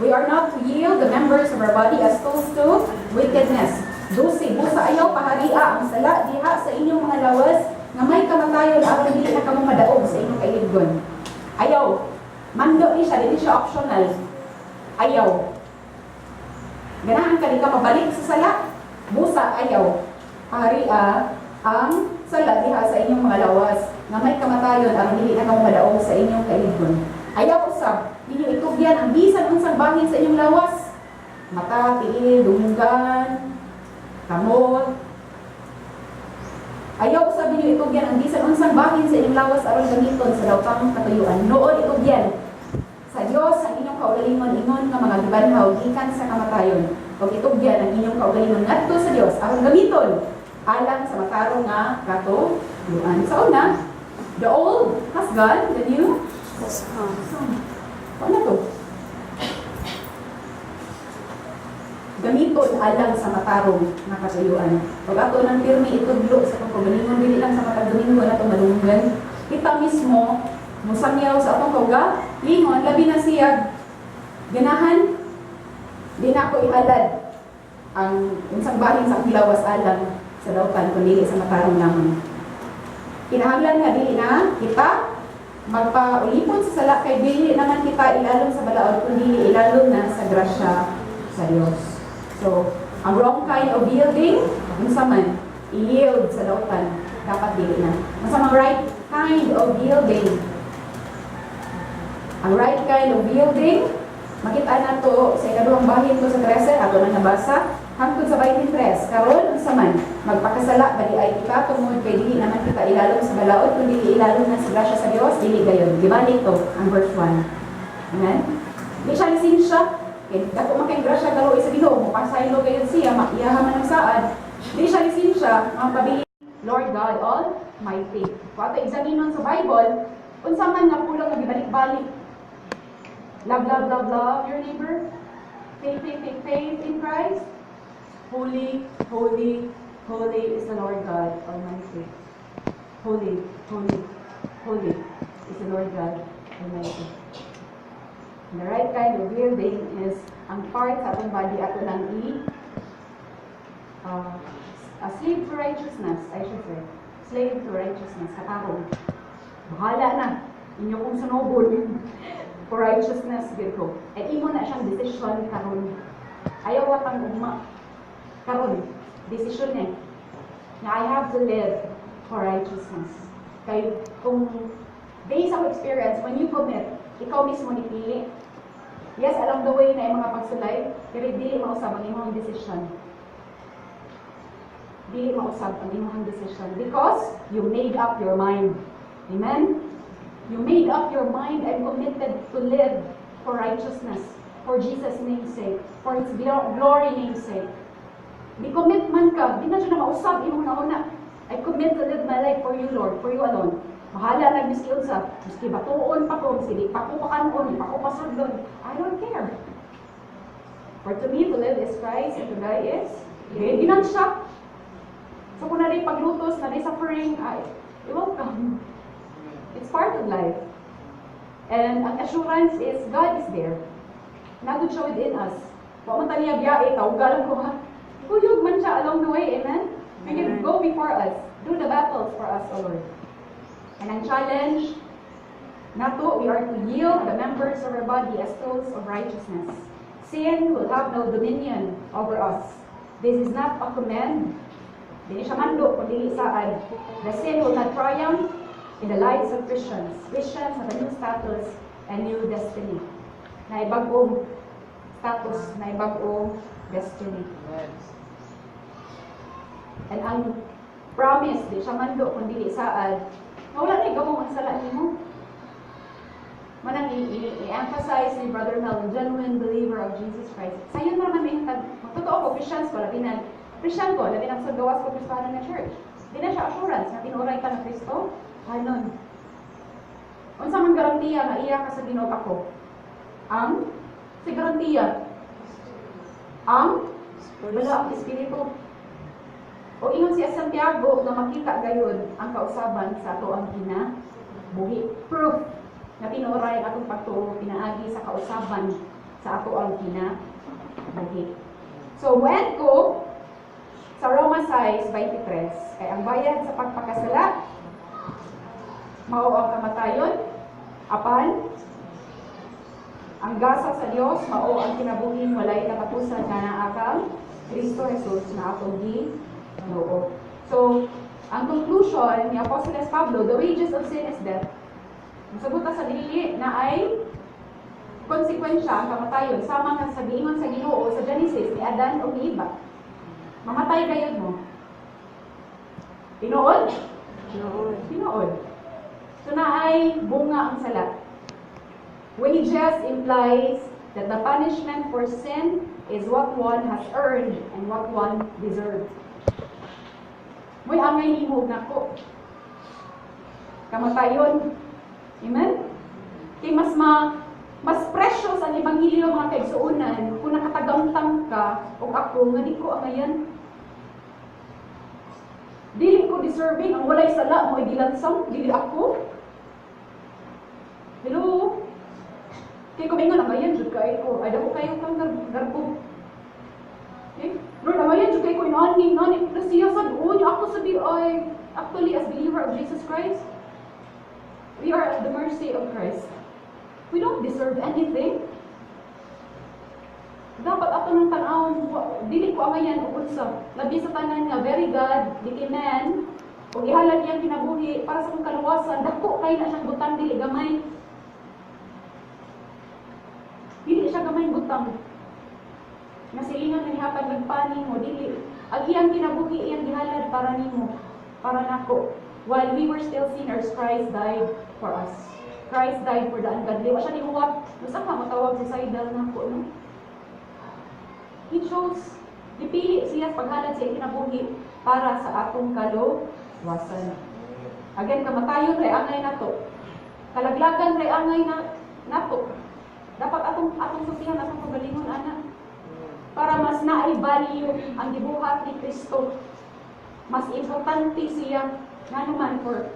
we are not to yield the members of our body as tools to wickedness. 12, busa ayaw paharia ang sala diha sa inyong mga lawas nga may kamatayon aron dili na kamo madaog sa inyong kailibgon. Ayaw. Mando ni siya, dili siya optional. Ayaw. Ganahan ka di ka mabalik sa sala? Busa ayaw paharia ang sala diha sa inyong mga lawas nga may kamatayon aron dili na kamo madaog sa inyong kailibgon. Ayaw usab ninyo itugyan ang bisan unsang bahin sa inyong lawas. Mata, tiil, dunggan, kamot. Ayaw usab ninyo itugyan ang bisan unsang bahin sa inyong lawas aron gamiton sa dawtang katuyuan. Noon itugyan sa Dios ang inyong kaugalingon ingon nga mga gibanhaw gikan sa kamatayon. Ug itugyan ang inyong kaugalingon ngadto sa Dios aron gamiton alang sa matarong nga katuyuan. Sa una, the old has gone, the new has come. Ano to? Gamiton alang sa matarong nga katuyuan. Pag ato ng pirmi itudlo sa atong kaugalingon, dili lang sa matag Domingo na itong malunggan. Kita mismo, musangyaw sa atong kaugalingon, labi na siya ganahan, di na ako ihalad ang unsang bahin sa akong lawas alang sa dautan, kundi sa matarong lamang. Kinahanglan nga dili na kita magpaulipon sa sala kay dili naman kita ilalom sa balaod kundi ilalom na sa grasya sa Dios. So, ang wrong kind of yielding, unsa man, i-yield sa dautan, dapat dili na. Unsa man right kind of yielding? Ang right kind of yielding, makita na to sa ikaduhang bahin to sa 13, ato na nabasa, hangtod sa 23, karon unsa man, magpakasala ba di ay kita tungod kay dili naman kita ilalom sa balaod kundi ilalom na sa grasya sa Dios? Dili gayon. Gibalik to ang verse 1. Amen. Di siya lisensya kay dako man kay grasya kaluoy sa Ginoo, mopasaylo gayon siya, maiyaha man ang saad. Di siya lisensya ang pabili Lord God Almighty. Kung ato examinon sa Bible, unsa man nga pulong nga gibalik-balik? Love, love, love, love your neighbor. Faith, faith, faith, faith in Christ. Holy, holy, holy is the Lord God Almighty. Holy, holy, holy is the Lord God Almighty. The right kind of yielding is ang part sa atong body ato nang i a slave to righteousness, I should say. Slave to righteousness, katarong. Bahala na. Inyo kong sunobon for righteousness gid ko. And imo na siyang decision karon. Ayaw watang ugma. Karon, decision eh. Na I have to live for righteousness. Kay kung based on experience, when you commit, ikaw mismo ni pili. Yes, along the way na yung mga pagsulay, pero dili mausab ang imong decision. Dili mausab ang imong decision because you made up your mind. Amen? You made up your mind. I'm committed to live for righteousness, for Jesus' name's sake, for His glory name's sake. Di commit man ka, di na siya na mausab imong nauna. I commit to live my life for you, Lord, for you alone. Bahala na miski unsa, miski batuon pa ko, miski di pa ko pakanon, di pa ko pasudlon. I don't care. For to me, to live is Christ and to die is gain. Ginan siya. So kung naa paglutos, naa suffering, ay, welcome. It's part of life. And ang assurance is God is there. Naa gud siya within us. Wa man ta niya biyae, tawgalan ko ha. Kuyog man siya along the way, amen? He can go before us. Do the battles for us, O Lord. And ang challenge nato, we are to yield the members of our body as tools of righteousness. Sin will have no dominion over us. This is not a command. Dili siya mando, kundi saad. The sin will not triumph in the lives of Christians. Christians have a new status and new destiny. Naay bag-ong status, naay bag-ong destiny. And ang promise, di siya mando, kundi saad, na wala na gawong ang sala nimo. Manang i-emphasize ni Brother Mel, ang genuine believer of Jesus Christ. Sayon naman may hatag, totoo ko, Christians ko, labi na, Christian ko, labi na sa gawas ko, Kristiyano na church. Di na siya assurance na tinuray ka na Kristo. Hanon. Unsa man garantiya nga iya ka sa Ginoo ako? Ang si garantiya. Ang wala ang Espiritu. O ingon siya Santiago nga makita gayud ang kausaban sa ato ang kinabuhi. Proof na tinuray ang atong pagtuo pinaagi sa kausaban sa ato ang kinabuhi. So, when ko sa Roma 6:23, kay ang bayad sa pagpakasala mao ang kamatayon, apan ang gasa sa Dios mao ang kinabuhing walay katapusan nga naa kang Kristo Jesus na atong Ginoo. So, ang conclusion ni Apostoles Pablo, the wages of sin is death. Musagot ta sa dili naay konsekwensya ang kamatayon sama nga sa giingon sa Ginoo sa Genesis ni Adan ug ni Eva. Mamatay gayud mo. Tinuod? Tinuod. So naay bunga ang sala. Wages implies that the punishment for sin is what one has earned and what one deserved. Mo'y angay nimo ug nako. Kamatayon. Amen? Kay mas precious ang ebanghelyo, mga kaigsuonan, kung nakatagamtang ka o ako nga di ko angayan. Dili ko deserving ang walay sala mo gilansang, dili ako. Hello? Kay kumingon angayan jud kay ko. Ay, dako kayo kang garbo. Okay? Lord, angayan jud kay ko inani, nani na siya sa duon ako sa di ay actually, as believer of Jesus Christ, we are at the mercy of Christ. We don't deserve anything. Dapat ato ng tan-awon, dili ko angayan ug unsa. Labi sa tanan nga very God, became man, ug ihalad niyang kinabuhi para sa akong kaluwasan, dako kay na siyang butang, dili gamay. Dili siya gamay butang. Nga silingan nga nihatag nagpani mo, dili. Ang iyang kinabuhi iyang gihalad para nimo, para nako. While we were still sinners, Christ died for us. Christ died for the ungodly. Wa siya nihuwat. Basta ka matawag si Saidal nako, no? He chose, gipili siya sa paghalad sa iyang kinabuhi para sa atong kaluwasan. Again, kamatayon ray angay nato. Kalaglagan ray angay na nato. Dapat atong sultihan atong kagalingon ana. Para mas naay value ang gibuhat ni Kristo. Mas importante siya ngano man, for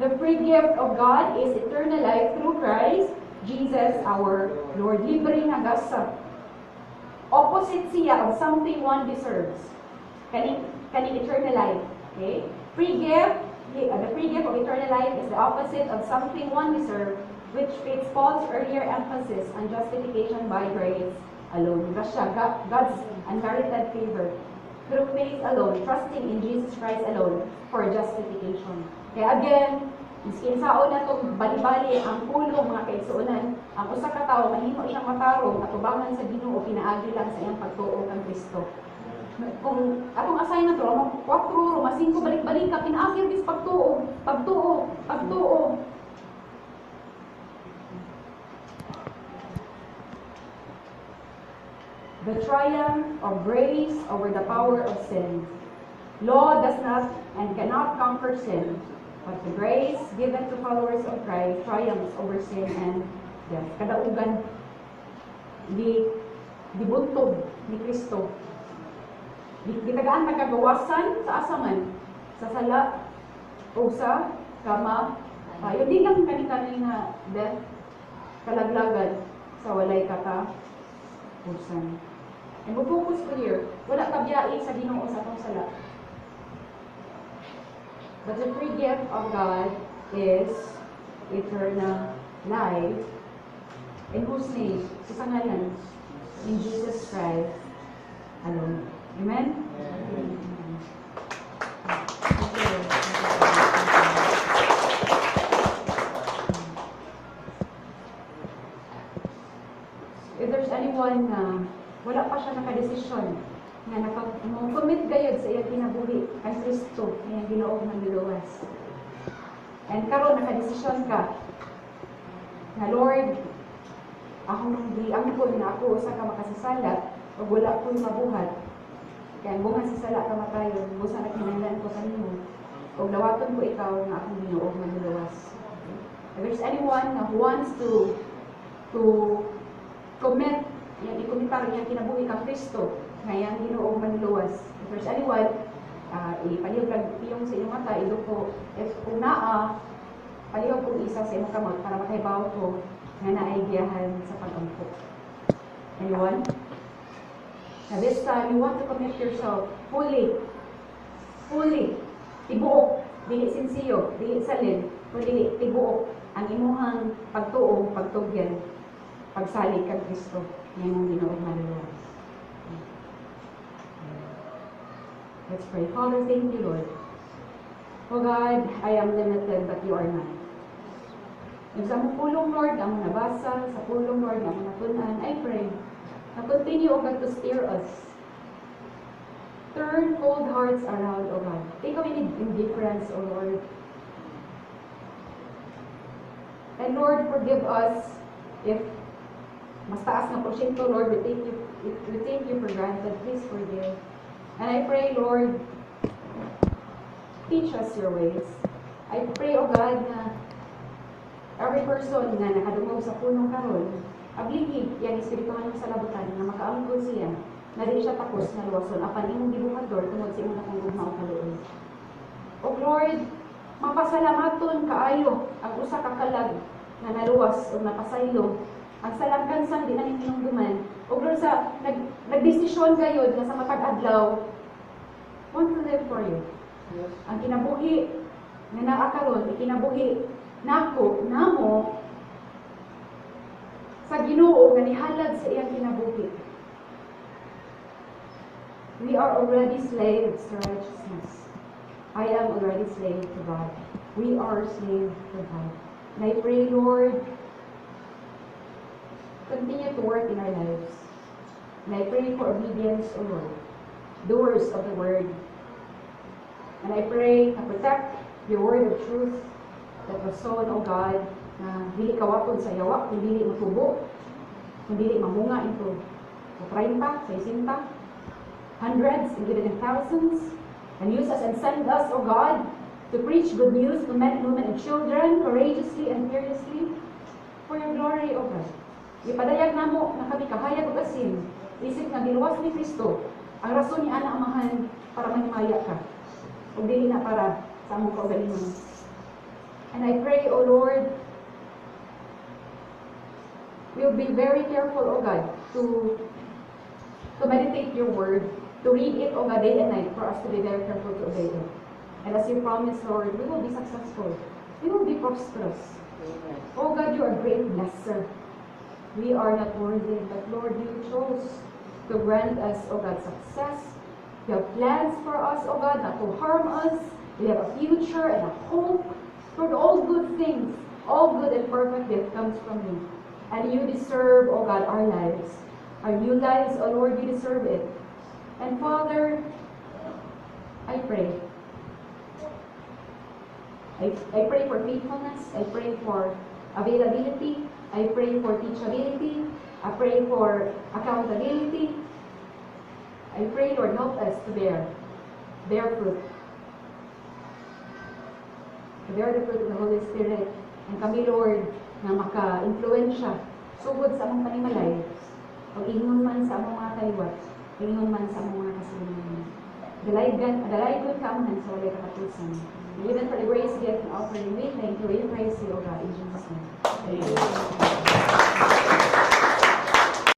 the free gift of God is eternal life through Christ Jesus our Lord. Libre nga gasa. Opposite siya of something one deserves. Kaning eternal life. Okay? Free gift, the free gift of eternal life is the opposite of something one deserves, which fits Paul's earlier emphasis on justification by grace alone. Grasya, God's unmerited favor through faith alone, trusting in Jesus Christ alone for justification. Kaya again, miskin saon na itong bali-bali ang pulong, mga kaigsuonan, ang usa ka tawo mahimo siyang matarong atubangan sa Ginoo pinaagi lang sa iyang pagtuo kang Kristo. Kung atong assignment ro, 4 Roma 5, balik-balik ka pinaagi gyud pagtuo, pagtuo, pagtuo. The triumph of grace over the power of sin. Law does not and cannot conquer sin, but the grace given to followers of Christ triumphs over sin and death. Kadaugan di dibuntog ni Kristo. Gitagaan kagawasan sa asaman, sa sala o sa kamatayon. Di lang kani nga death, kalaglagan sa walay katapusan. And mo-focus ko here, wala kabiyai sa Ginoo sa atong sala. But the free gift of God is eternal life. In whose name? Sa ngalan? In Jesus Christ alone. Amen? Amen. Amen. If there's anyone na wala pa siya nakadesisyon nga mo-commit gayud sa iyang kinabuhi kay Kristo, iyang Ginoo manluluwas. And karon nakadesisyon ka nga, "Lord, akong giangkon na ako usa ka makasasala ug wala ko'y mabuhat. Kay ang bunga sa sala kamatayon, busa nagkinahanglan ko kanimo ug dawaton ko ikaw nga akong Ginoo manluluwas." If there's anyone who wants to commit, yang ikomitar iyang kinabuhi kang Kristo nga iyang Ginoo manluluwas. If there's anyone, ipalihog lang piyong sa inyong mata, iduko. If kung naa, palihog kong isa sa imong kamot para makahibaw ko nga naay giyahan sa pag-ampo. Anyone? Now this time, you want to commit yourself fully. Fully. Tibuok. Dili sinsiyo, dili salin, kundi tibuok ang imuhang pagtuo, pagtugyan, pagsalig kang Kristo, ngayong Ginoo manluluwas. Let's pray. Father, thank you, Lord. Oh God, I am limited, but you are not. Yung sa among pulong, Lord, nga among nabasa, sa pulong, Lord, nga among natun-an, I pray na continue, O God, to steer us. Turn cold hearts around, O God. Take away indifference, O Lord. And Lord, forgive us if mas taas nga porsyento, Lord, if we take you for granted, please forgive. And I pray, Lord, teach us your ways. I pray, O God, na every person nga nakadungog sa pulong karon, ablihi yang espirituhanong salabutan nga makaangkon siya na di siya tapos nga luwason apan imong gibuhat, Lord, tungod sa imong dakong gugma ug kaluoy. O Lord, mapasalamaton kaayo ang usa ka kalag nga naluwas o napasaylo ang salangkansang di na hinumduman. O Lord, sa nagdesisyon gayod nga sa matag adlaw want to live for you. Ang kinabuhi nga naa karon, ikinabuhi nako namo sa Ginoo nga nihalad sa iyang kinabuhi. We are already slaves to righteousness. I am already slave to God. We are slave to God. And I pray, Lord, continue to work in our lives. And I pray for obedience, O Lord, doers of the word. And I pray na protect your word of truth that was sown, O God, na dili kawaton sa yawa, kung dili matubo, kung dili mamunga into 30, 60, hundreds, and even in thousands. And use us and send us, O God, to preach good news to men, women, and children courageously and fearlessly for your glory, O God. Ipadayag namo na kami kahayag ug asin, isip nga giluwas ni Kristo, ang rason ni ana Amahan para mahimaya ka, ug dili na para sa among kaugalingon. And I pray, O Lord, We will be very careful, O God, to meditate your word, to read it, O God, day and night, for us to be very careful to obey it. And as you promise, Lord, we will be successful. We will be prosperous. Oh God, you are a great blesser. We are not worthy, but Lord, you chose to grant us, oh God, success. You have plans for us, oh God, not to harm us. We have a future and a hope. Lord, all good things, all good and perfect gift comes from you. And you deserve, oh God, our lives. Our new lives, oh Lord, you deserve it. And Father, I pray. I pray for faithfulness. I pray for availability. I pray for teachability. I pray for accountability. I pray, Lord, help us to bear fruit. To bear the fruit of the Holy Spirit. And kami, Lord, na maka-influensya sugod sa among panimalay, o ingon man sa among mga kaliwat, ingon man sa among mga kasulungan. Dalaygan, dalaygon ka, Amahan, sa walay katapusan. And even for the grace gift and offering, we thank you, we praise you, O God, in Jesus' name. Amen.